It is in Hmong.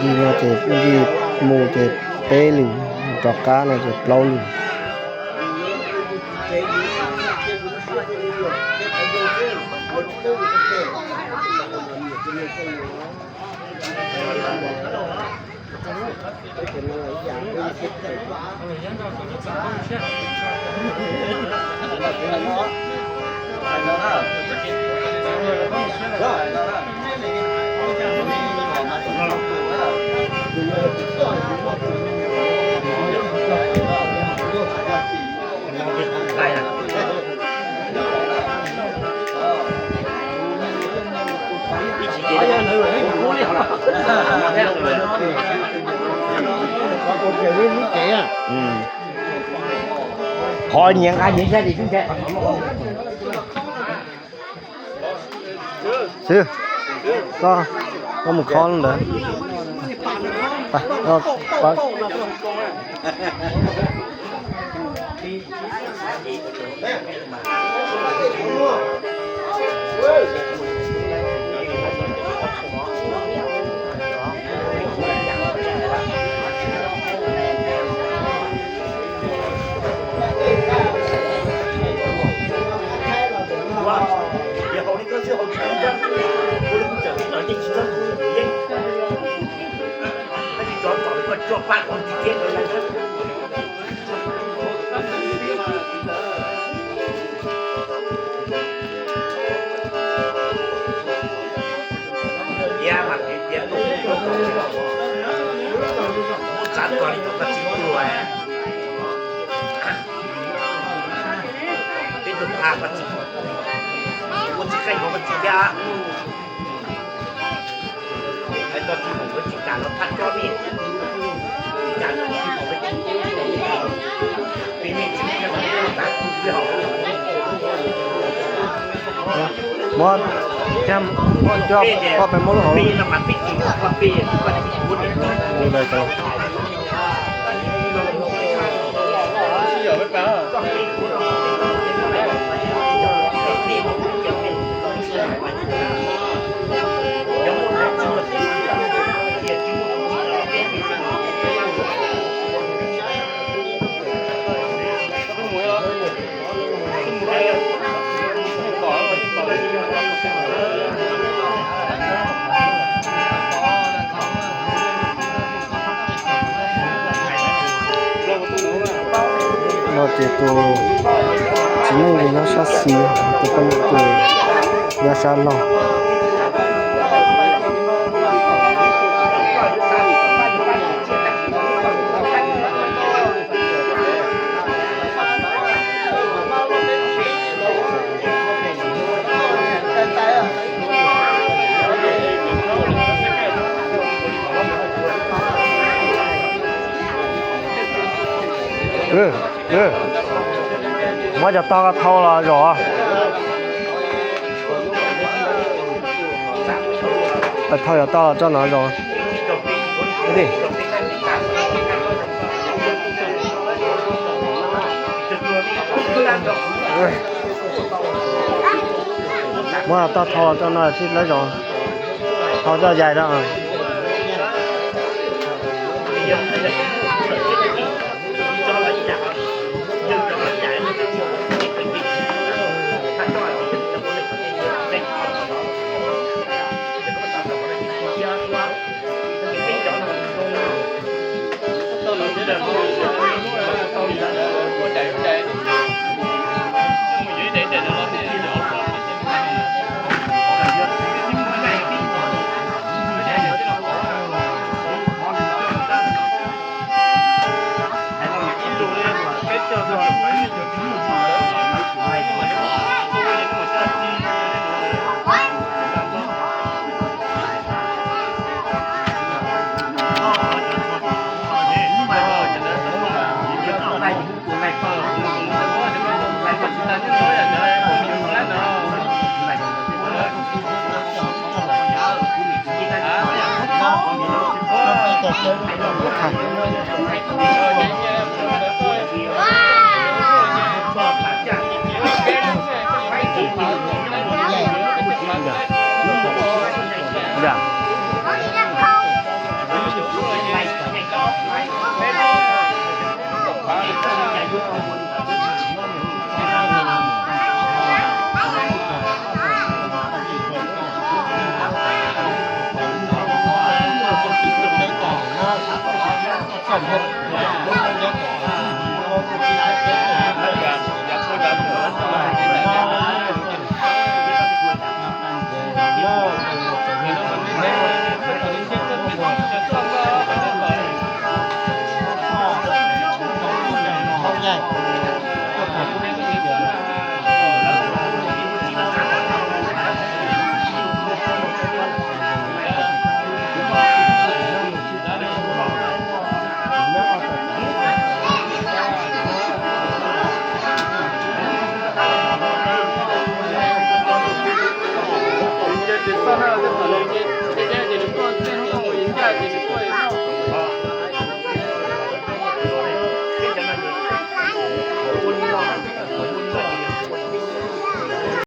Yig no ces yig mus ces peb lwm, rov qab no ces plaub lwm. Qhov nyias nqa nyias yaj li xwb ntag. Xwb, koj, koj mus khob ntawd. Peb tug pha koj tsis, ua tsis qeej koj tsis thiab. Hais txog tsis mus koj tsis kam los thaj cov vij, tsis kam los tsis mus, peb me tsis thiab, peb hauv. Muab, muab coj koj peb muab lub hauv. No ces tus txiv neej ces nyob sab xis, tus poj niam ces nyob sab laug. Muab cov tog ko thau los zom. Thau cov tog los tso no zom. Muab tog thau los tso no thiab lawv zom. Thau coj yais rau.